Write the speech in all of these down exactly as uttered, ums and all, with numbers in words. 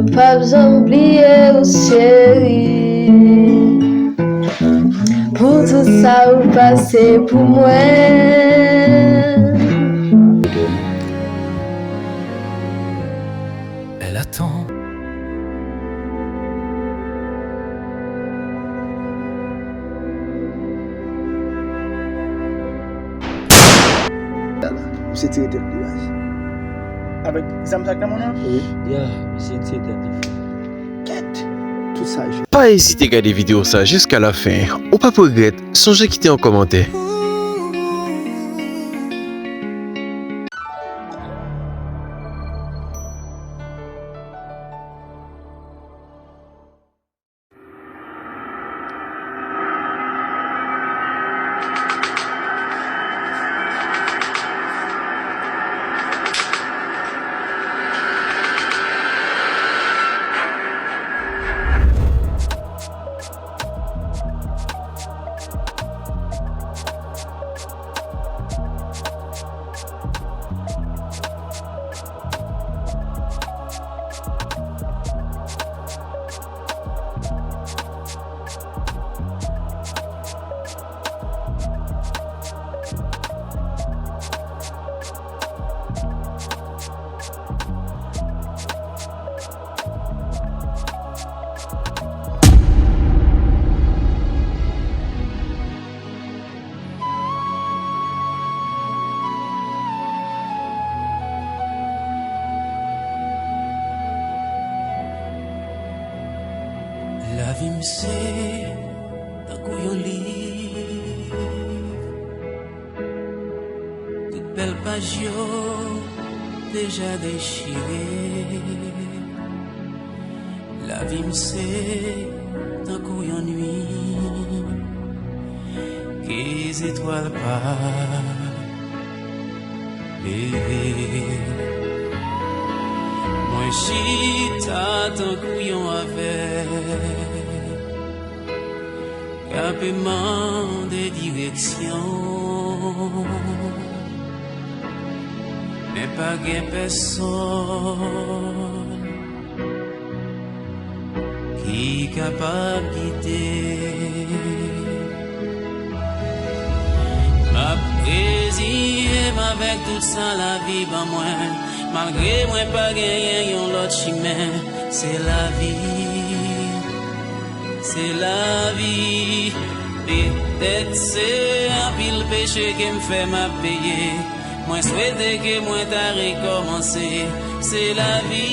P ap janm bliye w, cheri, pou tout sa ou pase pou mwen. Elle attend. Misye tire tèt li, baz. Avèk zam sa k nan men l lan? Wi. Ya, misye tire tèt li. Kèt! Tout sa jwe. Pa ezite gade videyo sa jiska la fen. Ou p ap regrèt. Sonje kite yon kòmantè. Lavi m se tankou yon liv. Tout bèl paj yo deja dechire. Lavi m se tankou yon nuit ke zetwal pa leve. Mwen chita tankou yon avèg k ap mande direksyon, men pa gen pèsonn ki kapab gide. M ap reziye m avèk tout sa lavi ban mwen, malgre mwen pa genyen yon lòt chimen. Se lavi, se lavi. Petèt se anpil peche ke m fè m ap peye. Mwen swete ke mwen ta rekòmanse. Se lavi.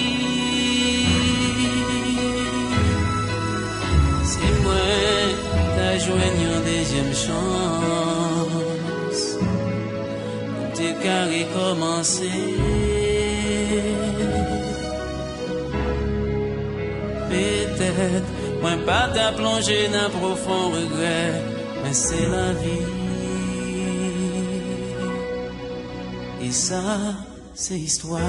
Si mwen ta jwenn yon dezyèm chans, m te ka rekòmanse. Petèt mwen pa ta plonje nan pwofon regrè, men se lavi. E sa, se istwa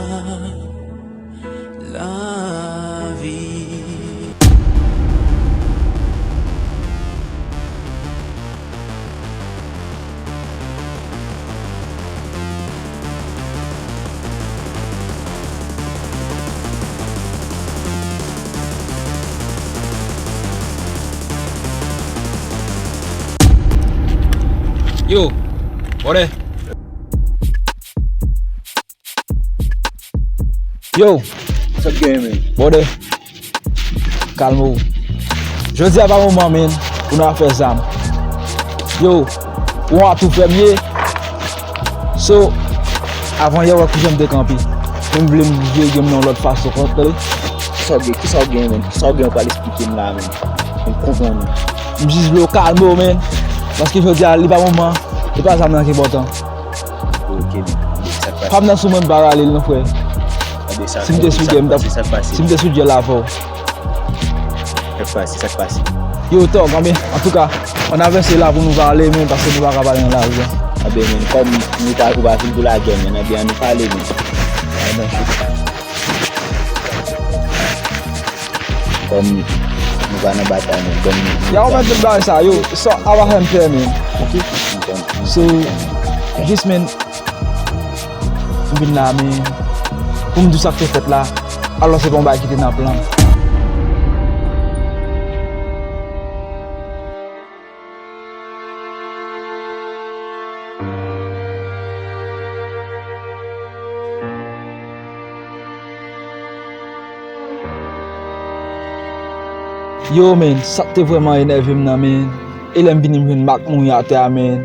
lavi. Yo, brother. Yo. Sa k genyen, men? Brother. Kalme w. Jodi a pa moman, men, pou nou ap fè zam. Yo, ou an tou fè m ye. So, avan yè, w wè kijan m te kanpe. Men m vle m vire game nan yon lòt fason, tande? Kisa w gen, kisa w gen, men? Kisa w gen, w pral eksplike m la, men? M konprann ou. M jis vle w kalme w, men. Paske jodi a, li pa moman. E pa zam nan ki enpòtan. Ok, men. Sa k pase? Pa m nan sou mwen, m pa rale l non, frè. Si m te sou djèl, m t ap, si m te sou djèl avè w. Sa k pase, sa k pase? Yo, Tòg, anben, antouka, ann avanse la pou nou pa ale, men, paske nou pa ka pale nan lari a. Anben, men, kòm nou pa, ou pa vin pou lagè, men, anben, ann nou pale, men. Ann avanse. Kòm nou pa nan batay, men, bon, nou, nou. Ya, ou mèt tout bagay sa, yo, sa, a pa fè m pè, men. Ok? M konn. So, jis, men, m vin la, men, pou m di w sa k te fèt la, Alò se pa yon bagay ki te nan plan. Yo, men, sa te vrèman enève m nan, men. E lè m vini, m jwenn Mak mouri atè a, men.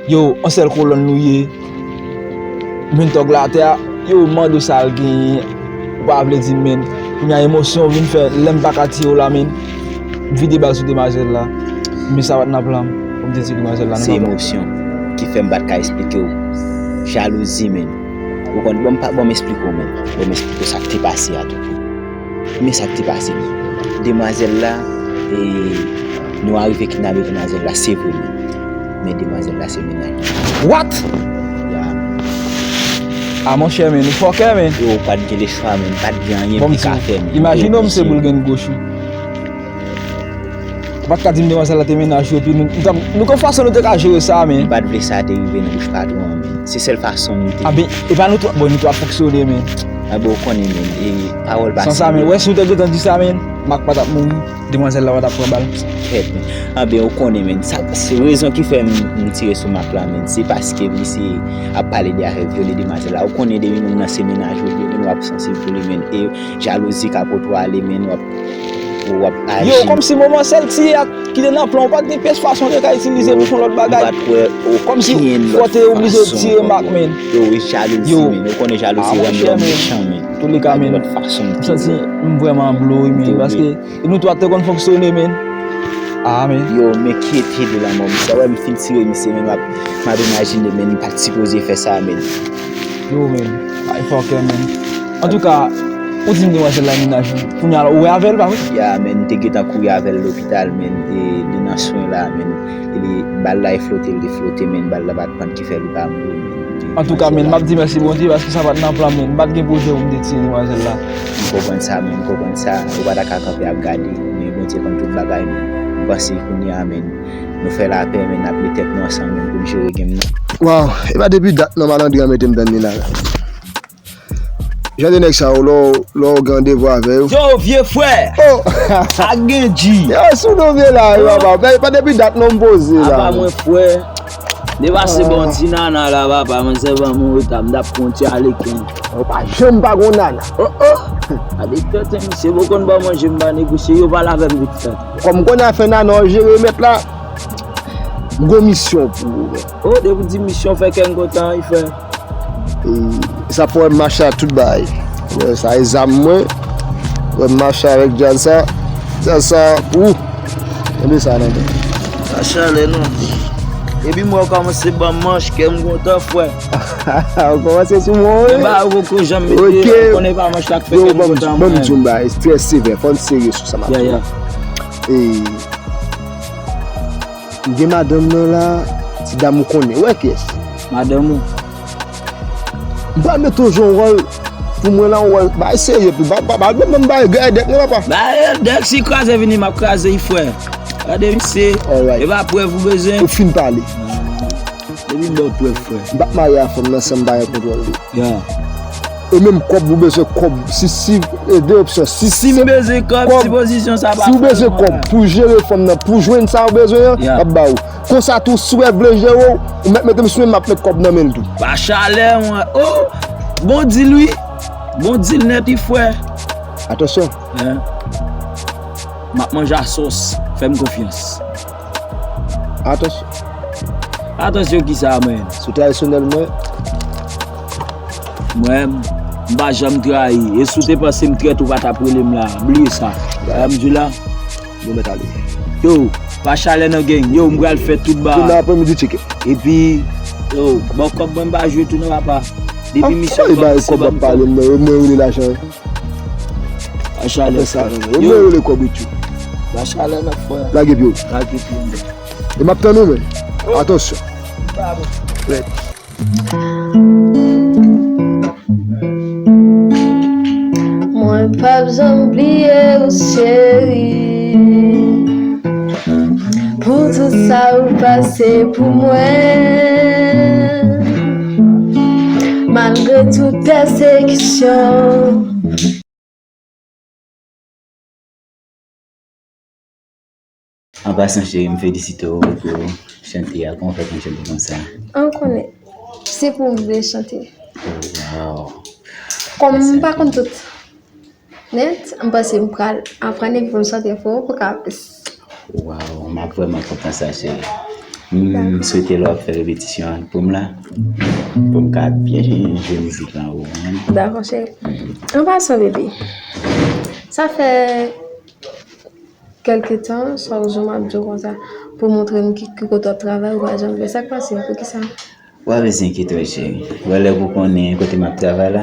Yo, yon sèl kolòn nou ye. M jwenn tòg la atè a. Yo, m mande w sa l genyen. Ou pa vle di m, men. Kounye a, emosyon vin fè, lè m pa ka tiye w la, men. M vide bal sou demwazèl la. Men sa pa t nan plan m pou m te tiye demwazèl la, non, papa. Se emosyon ki fè m pa t ka esplike w. Jalouzi, men. Ou konn, bon, m pa, bon, m esplike w, men. Bon, m esplike w sa k te pase a tou. Men sa k te pase, men. Demwazèl la, e, nou arive kidnape demwazèl la, se vre, men. Men demwazèl la, se mennaj mwen. What? Ya, men. Ah, monchè, men, ou fòkè, men. Yo, ou pa t gen lechwa, men. Pa t gen anyen pou ka fè, men. Imajine w, misye boul grenn goch ou. Ou pa t ka di m demwazèl la te mennaj ou, epi nou, nou t ap, nou gen fason nou te ka jere sa, men. M pa t vle sa te rive nan bouch patwon an, men. Se sèl fason nou te. Ah, ben, e pa nou twa, bon, nou twa fonksyone, men. Ah, bon, ou konnen, men, e pawòl pa serye. San sa, men, wè, si w te gentan di sa, men, Mak pa t ap mouri, demwazèl la pa t ap pran bal. Kèt, men. Ah, ben, ou konnen, men, sa, se rezon ki fè m, m tire sou Mak la, men. Se paske misye ap pale de afè vyole demwazèl la. Ou konnen, depi moun nan se mennaj ou, men, w ap sansib pou li, men. E jalouzi ka pote w ale, men, w ap Ou ap aji. Yo, kòmsi moman sèl tiye a ki te nan plan, ou pa t gen pyès fason w te ka itilize pou fè yon lòt bagay. Yo, m pa t wè okenn lòt fason. Kòmsi fò w te oblije tiye Mak, men. Yo, wi, jalouzi, men. Ou konnen jalouzi rann lòm mechan, men. Touleka, men. Pa gen lòt fason m te wè. M santi m vrèman blow, men, paske nou twa te konn fonksyone, men. Ah, men. Yo, m enkyete de lanmò misye. Wè, m fin tire misye, men, m ap, m ap imajine, men, li pa t sipoze fè sa, men. Yo, men. Ay, fòkè, men. Antouka, ou di m demwazèl la mennaj ou. Kounye a, ou wè avè l, pa vre? Ya, men, m te gentan kouri avè l lopital, men, e, li nan swen la, men, e li, bal la, e flote, li te flote, men, bal la pa t pran ki fè li pa mouri, men. Antouka, men, m ap di mèsi Bondye, paske sa pa t nan plan, men, m pa t gen pwojè pou m te tiye demwazèl la. M konprann sa, men, m konprann sa, ou pa ta ka kanpe ap gade, men Bondye konn tout bagay, men, m panse kounye a, men, nou fè lapè, men, n ap met tèt nou ansanm, men, pou n jere game nan. Waw, e pa depi dat non, malandren an mete m tann li la. Jan de nèg sa yo, lè w, lè w gen randevou avè yo. Yo, vye frè! Oh! Ak gen G! Yo, sou nou vye la, yo, papa. Pa, pa depi dat non m poze la. Apa mwen, frè. Depase bon ti nana la, papa, mwen sèlman mwen reta, m t ap pran ti aleken. Yo pa janm pa gon nana. Oh, oh! Gade tèt, misye, bon konn ban manje, m pa negosye, yo pale avè m vit fè. Kòm konnen afè nana w jere, mèt la, m gon misyon pou ou, men. Oh, depi w di misyon, fè kè m kontan, wi, frè. E sa pou wè m mache ak tout bagay. Wè, sa e zam mwen. Wè m mache avèk djaz sa. Djaz sa pou ou. Kenbe sa nan men. Pa chalè non. Epi mwen kòmanse ban m manch, kè m kontan, frè. Ou kòmanse sou mwen, wi. Mwen ba ou poko janm mete, ok, konnen pa manch la k fè kè m kontan, mwen. Yo, ban m di w m bagay, trè sevè, fò n serye sou sa m ap di w. Ya, ya. E, m gen madanm nan la, ti dam ou konnen. Ou wè kiyès? Madanm ou? M pral mete w jwe yon wòl pou mwen la, yon wòl, bagay serye, pi ba, ba, ba, ba, ba, ba, gade dèk, non, papa. Ba, dèk, si kraze vini, m ap kraze, wi, frè. Gade, misye. Alright. E pa prèv ou bezwen. Ou fin pale. Depi m ba w prèv, frè. M p ap marye a fanm nan san m pa gen kontwòl li. Ya. E menm kòb ou bezwen kòb, si, si, e de opsyon, si, si m bezwen kòb, si pozisyon sa pa fè mwen la. Si w bezwen kòb pou jere fanm nan, pou jwenn sa w bezwen an, m ap ba ou. Konsa tou, si w vle jere w, ou mèt mete m sou men, m ap met kòb nan men l tou. Pa chalè, mwen. Oh! Bon dil, wi. Bon dil nèt, wi, frè. Atansyon. Hein? M ap manje a sòs. Fè m konfyans. Atansyon. Atansyon kisa, mwen? Sou tradisyonèl mwen. Mwen, m pa janm trayi. E si w te panse m trèt, ou pa t ap rele m la. Bliye sa. Sa m di la. Nou mèt ale. Yo, pa chalè nan gang. Yo, m pral fè tout ba. Demen aprèmidi, tcheke. Epi, yo, ban kòb mwen, m pa jwe tou non, papa. Depi misyon ban, se ban m kòb. Mwen rele lajan. Pa chalè, frè. Yo, mwen rele kòb tou. Pa chalè nan, frè. Lage pye w. Lage pye m. E m ap tann ou, men. Atansyon. Mwen p ap janm bliye w, cheri, pou tout sa ou pase pou mwen. Malgre tout pèsekisyon, An pasan, cheri, m felisite w pou chante a. Kòman w fè konn chante konsa? An konnen. Se pou m vle chante. Oh, wow. Kòm m pa konn tout nèt, m panse m pral aprann epi pou m chante pou ou pou ka plis. Wow, m ap vrèman kontan sa, cheri. M swete lè w ap fè repetisyon an pou m la, pou m ka byen jwe mizik lan ou. Dakò, cheri. An pasan, bebe, sa fè kèlke tan, chak jou m ap di w konsa, pou w montre m ki, ki kote w ap travay, ou pa janm fè. Sa k pase? Poukisa? W pa bezwen enkyete w, cheri. Wè, lè pou konnen kote m ap travay la,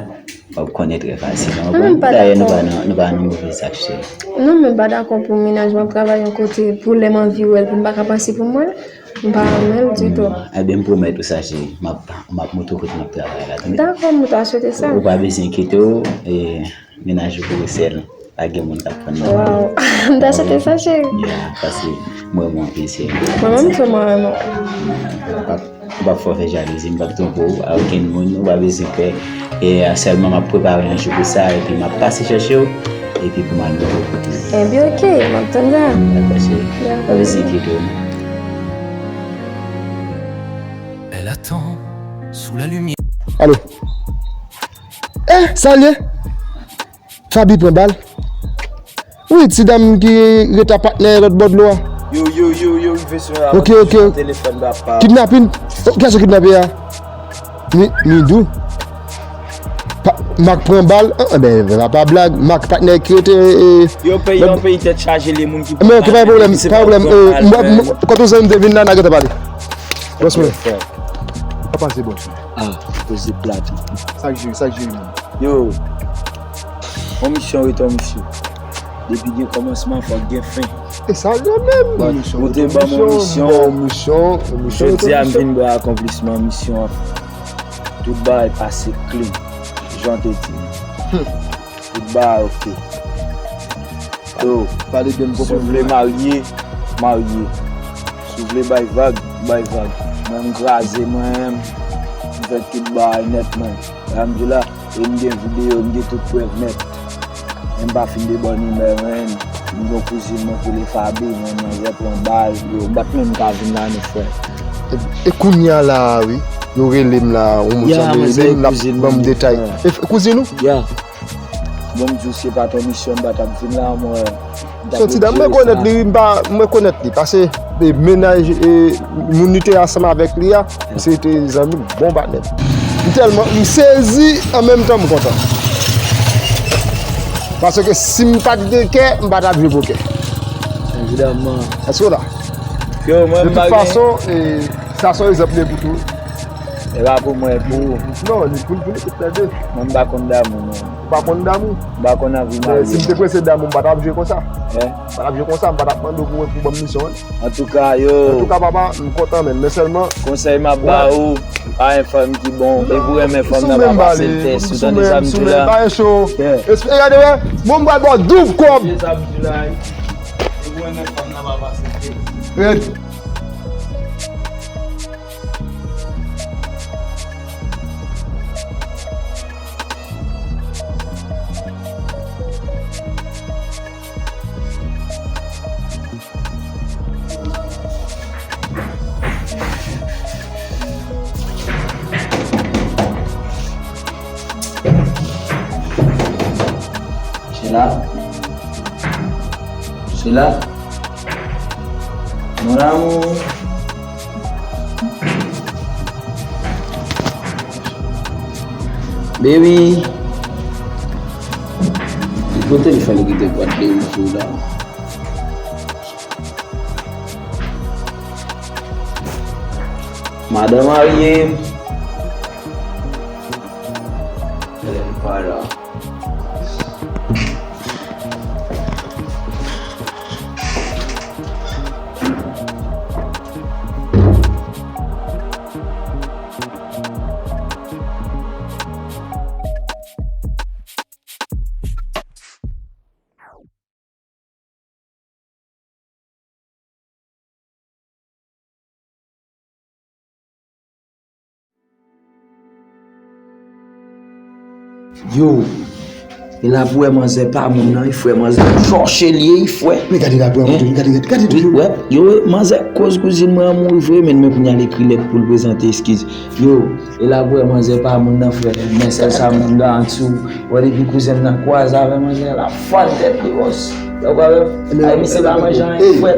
w ap konnen trè fasilman. Dayè, nou pa nan, nou pa nan move zak, cheri. Non, men m pa dakò pou mennaj mwen ap travay yon kote, pou lè m anvi wè l, pou m pa ka pase pou m wè l. M pa renmen l ditou. Ebyen, m pwomèt ou sa, cheri. M ap, m ap montre w kote m ap travay la, tande? Dakò, m ta swete sa. Ou pa bezwen enkyete w, e, mennaj ou pou sèl. Pa gen moun k ap pran nan. Waw, m ta swete sa, cheri. Ya, paske mwen renmen w anpil, cheri. Mwen menm tou, mwen renmen w. M p ap, m p ap fè w fè jalouzi, m p ap twonpe w a okenn moun, ou pa bezwen pè. E, a, sèlman m ap prepare yon jou pou sa, epi m ap pase chèche w, epi pou m al montre w kote. Ebyen, oke, m ap tann sa. Dakò, cheri. Dakò. Pa bezwen enkyete w. Elle attend sous la lumière. Alo. Eh, sa l ye? Faby pran bal. Wi, ti dam ki ret a patnè lòt bò dlo a. Yo, yo, yo, yo, rive sou la. Ok, ok. Telefòn papa. Kidnapin? Oh, kiyès yo kidnape a? Mi, Midou. Pa, Mak pran bal. Ah, enben, la pa blag. Mak patnè ki rete, eh, yo, peyi, yon peyi tèt chaje, li moun ki pran bal. Men ok, pa gen pwoblèm, pa gen pwoblèm. Eh, mwen, mwen, kote zanmi m te vin la, n a gentan pale. Bòs mwen. Sa pase, bòs mwen. Ah, koze plat. Sa k jere, sa k jere, menm. Yo, yon misyon ret yon misyon. Depi gen kòmansman, fòk gen fen. E sa l ye menm. Ou te ban m yon misyon. Jodi a, m vin ba w akonplisman misyon an. Tout bagay pase klin, jan w te di. Tout bagay oke. Yo, pale byen, m konprann. Si w vle marye, marye. Si w vle bay vag, bay vag. Mwen, m kraze, mwen, m fè tout bagay nèt, mwen. Sa m di la, e m gen videyo, m gen tout prèv nèt. Men m pa fin de bòn imè, mwen. M gen yon kouzin mwen ki rele Faby, mwen, manzè pran bal, yo, m pa t menm ka vin la, non, frè. E, e kounye a la a, wi, yo rele m la, yon moun sanble rele m, l ap ban m detay. E, kouzin ou? Ya. Bon, m di w, si se pa t yon misyon, m pa t ap vin la, mwen. Soti dan, m rekonèt li, wi, m pa, m rekonèt li, paske, e, mennaj, e, moun li te ansanm avèk li a, misye te zanmi m, bon patnè. M tèlman, m sezi, an menm tan, m kontan. Paske si m pa t gen kè, m pa t ap jwe pokè. Evidaman. Èske w la? Yo, mwen, m pa gen. De tout fason, e, sa se yon egzanp li ye pou tou. E pa pou mwen, e pou ou. Non, li pou, pou nou tout lè de. Mwen, m pa konn damou, non. Ou pa konn damou? M pa konn anvi marye. Men si m te prese damou, m pa t ap jwe konsa. M pa t ap jwe konsa, m pa t ap mande w pou, pou ban m misyon an. Antouka, yo. Antouka, papa, m kontan menm, men sèlman. Konsèy m ap ba ou, pa yon fanm ki bon, e pou renmen fanm nan pa pase l tès, ou tande sa m di la? Sou men, pa yon cho. E gade, wè, bon, m pral ba w doub kòb. Tande sa m di la, e pou renmen fanm nan pa pase l tès. Rèd. Sheila. Sheila. Mon amour. Baby. Li pote telefòn li kite bwat de wi sou la. Madan marye m. Li pa la. Yo, E la pou wè manzè pa moun nan, wi, frè, manzè chòche li ye, wi, frè. Men gade la pou wè, gade, gade, gade, wi, wè, yo, manzè koz kouzin mwen an mouri vre, men, men kounye a l ekri lèt pou l prezante eskiz. Yo, e la pou wè manzè pa moun nan, frè, men sèl sa m garanti w, wè depi kouzen m nan kwaze avè manzè, l ap fann tèt li, bòs. Ou pa wè, ay, misye pa manje anyen, frè.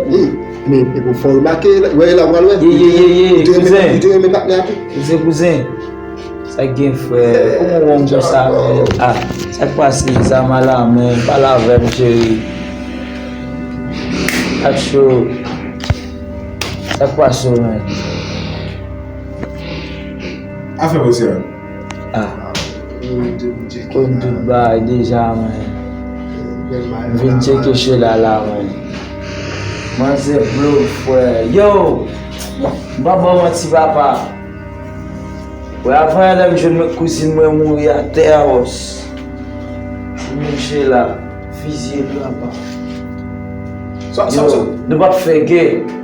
Men, men fò remake, wè, la pral wè. Ye, ye, ye, ye, kouzen. Li te renmen patnè a tou. Kouzen, kouzen. Sa k gen, frè? Kòman w wè m konsa, men? Ah, sa k pase, Zama la, men? Pale avè m, cheri. Ak cho. Sa k pase, men? Afè posib. Ah. Konn tout bagay deja, men. M vin tcheke Sheila la, men. Manzè blofè. Yo! M p ap ba w manti, papa. Wè, avan yè lè m jwenn mwen kouzin mwen mouri atè a, bòs. Moun Sheila, fizye l, papa. Yo, nou p ap fè gè.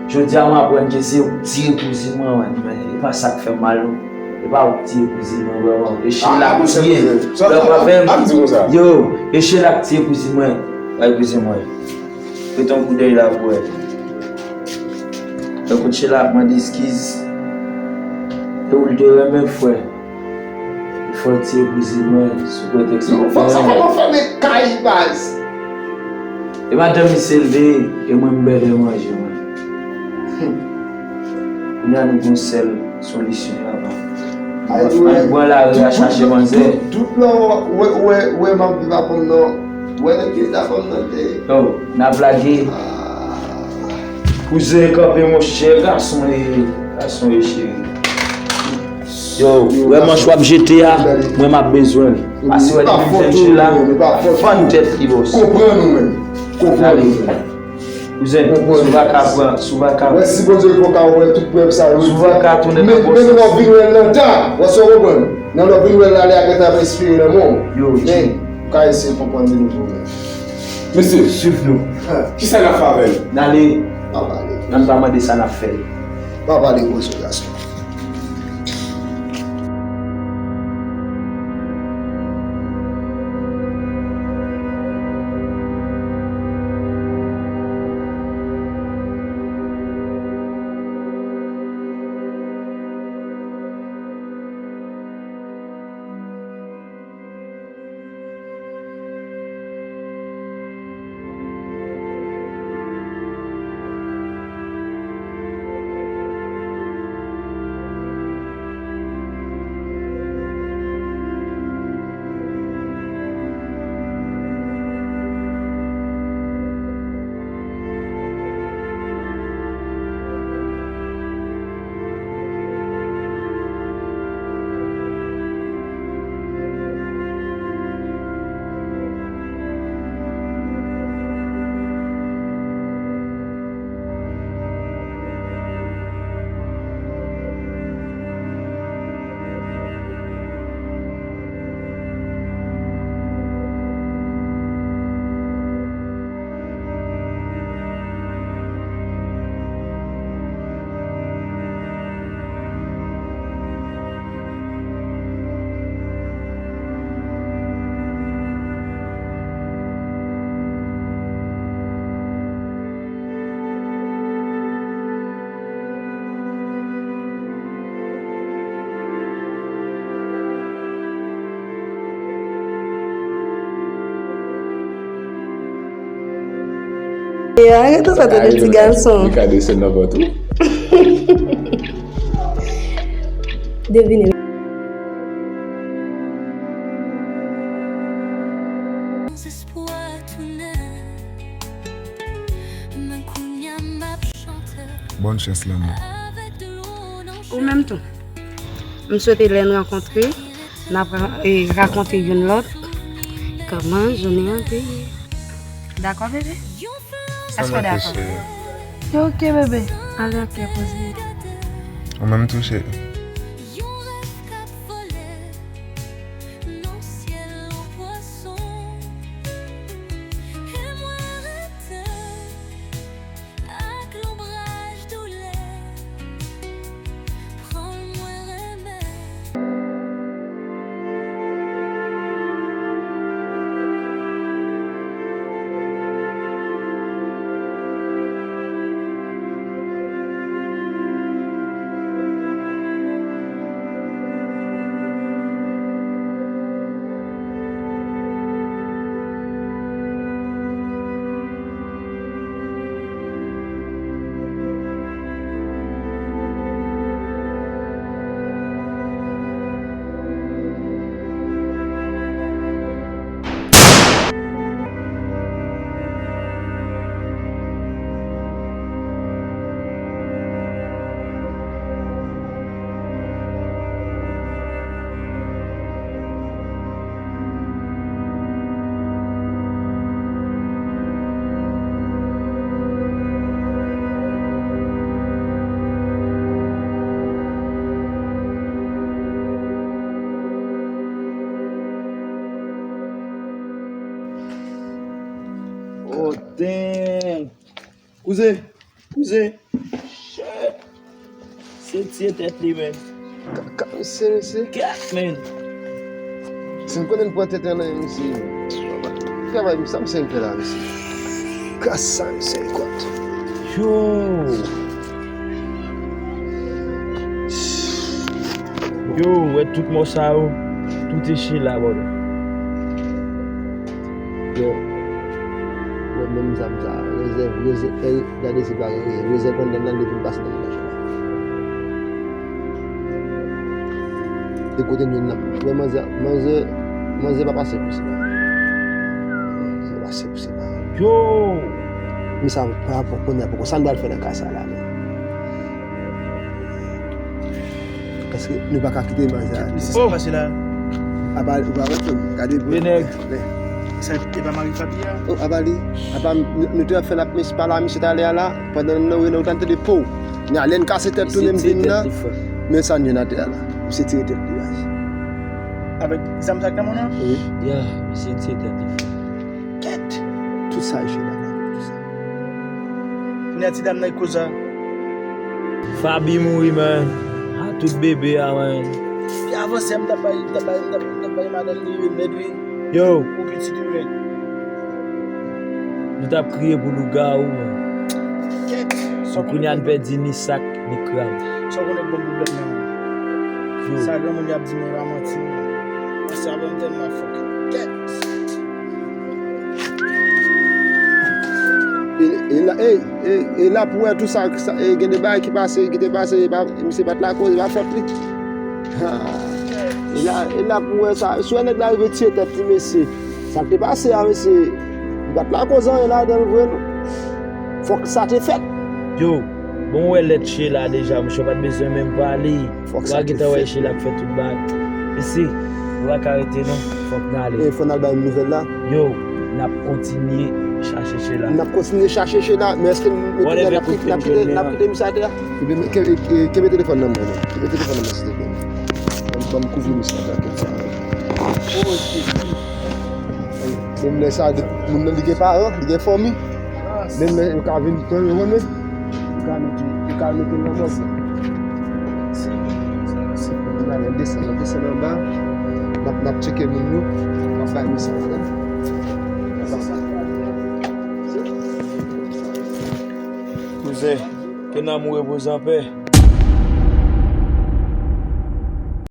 Jodi a, m aprann ke se ou k tiye kouzin mwen, men e pa sa k fè m mal, non. E pa ou k tiye kouzin mwen, vrèman. E Sheila k tiye l. Lè w avè m, yo, e Sheila k tiye kouzin mwen. Bay kouzin mwen. Mete yon koudèy la pou wè. Donk, kote Sheila ap mande eskiz. E ou l te renmen, frè. Li fè l tiye kouzin mwen sou pretèks li te renmen. Fòk sa fè mwen fèmen kay, baz. E madanm misye l te ye, e mwen m bèlè manje, mwen. Kounye a nou gon sèl solisyon, papa. Ay, nou pran lari a chache manzè. Tout, tout, tout lè w wè, wè, wè m ap viv ak fanm nan, wè nèg ki rete ak fanm nan te. Yo, n ap lage. Kouzen kanpe monchè, gason e, gason e cheri. Yo, wè manch w ap jete a, mwen m ap bezwen l. Pase wè depi m jwenn Sheila, fann tèt li, bòs. Konprann ou menm. Konprann ou menm. Kouzen, si w pa ka pran, si w pa ka. Wè, si Bondye fè w ka wè tout prèv sa yo, si w pa ka tounen nan bon sans. Men lè w vin wè l nan ta, w ap konprann. Nan lè w vin wè l la, lè a gentan ap espire nan men w. Yo, men, ou ka eseye konprann de nouvo, men. Mesye, swiv nou. Kisa n ap fè avè l? N ale. N ap ale. N ap mande sa n ap fè. N ap ale, gwo sou gason. Yo, arete sa tande ti gason. Li ka desann nan vant ou. Devine. Bòn chans lanmou. Ou menm tou. M swete lè n rankontre, n ap ra-, e, rakonte youn lòt kòman jounen an te ye. Dakò, bebe? Èske w dakò? Ok, bebe. Ale, ok, poze. Ou menm tou, cheri. Oh, damn. Kouzen, kouzen. Shit. Se tiye tèt li, men. Ka, ka, mesye, mesye. Kèt, men. Si m konnen l pran tèt an nan, mesye. Travay, sa misye fè la, mesye. Gras sa, misye, kot. Yo. Yo, wè tout mò sa yo, tout e Sheila, brother. Yo, wè menm zam sa, rezèv, rezèv, eh, gade si pa gen rezèv, rezèv anndan nan depi m pase nan machin. E kote m jwenn nan, wè manzè, manzè, manzè pa pase pou se pa. Manzè pa pase pou se pa. Yo! Men sa, pa rapò kounye a poko. Sa n pral fè nan ka sa la, men? Paske nou pa ka kite manzè a. Mesye, sa k pase la? Apa, ou pa konprann? Gade pou. Vye nèg. Men. Sa, e pa mari Fabi a? Oh, apa li? Apa, nou, nou te ap fè n ap mis pa la, misye talè a la, pandan nou nan Reno, ou tann tande po. Ni alèn kase tèt tou, menm vin nan. Men sa n jwenn atè a la. Misye tire tèt li, baz. Avèk zam sa k nan men w nan? Wi. Ya, misye tire tèt li. Kèt! Tout sa jwe la, tout sa. Kounye a ti dam nan koz a. Fabi mouri, man. A tout bebe a, man. Pi avanse, m t ap bay, m t ap bay, m t ap, m t ap bay madanm li remèd, wi. Yo. Pou pitit wi, men. Nou t ap kriye pou lougawou, man. Kèt! Kounye a n pèdi ni sak, ni krab. Sa w konnen k ban m pwoblèm nan. Yo. Sa granmoun yo ap di mwen pa manti, man. Paske avè m tèlman fòk. Kèt! E, e la, e, e, e la pou wè tout sa, sa, e, gen de bagay ki pase, ki te pase, e pa, misye pa t lakoz, e pa fòt li. Ha. E la, e la pou wè sa, si w wè nèg la rive tiye tèt li, mesye. Sa k te pase a, mesye, li pa t lakoz anyen ladan l vre, non. Fòk sa te fèt. Yo, bon, w wè lèt Sheila deja, monchè, w pa t bezwen menm pale. Fòk sa te fèt. Wa gentan wè Sheila k fè tout bagay. Mesye, nou pa ka rete non, fòk n ale. E fò n al bay nouvèl la. Yo, n ap kontinye chache Sheila. N ap kontinye chache Sheila, men èske nou, n ap kite, n ap kite, n ap kite misye atè a? Ebyen, ke-, ke-, kenbe telefòn nan mwen, non. Kenbe telefòn nan mwen, silvouplè. Ban m, ban m kouvri misye atè a, kèt sa. Oh, shit. Menm lè sa, moun nan li gen paran, li gen fanmi. Menm lè yo ka vin pran yo, men yo ka mete, yo ka mete l nan mòg. N a desann, n a desann anba. N ap, n ap tcheke moun yo. N ap bay mesaj la. Kouzen, ke nanm ou repoze anpè.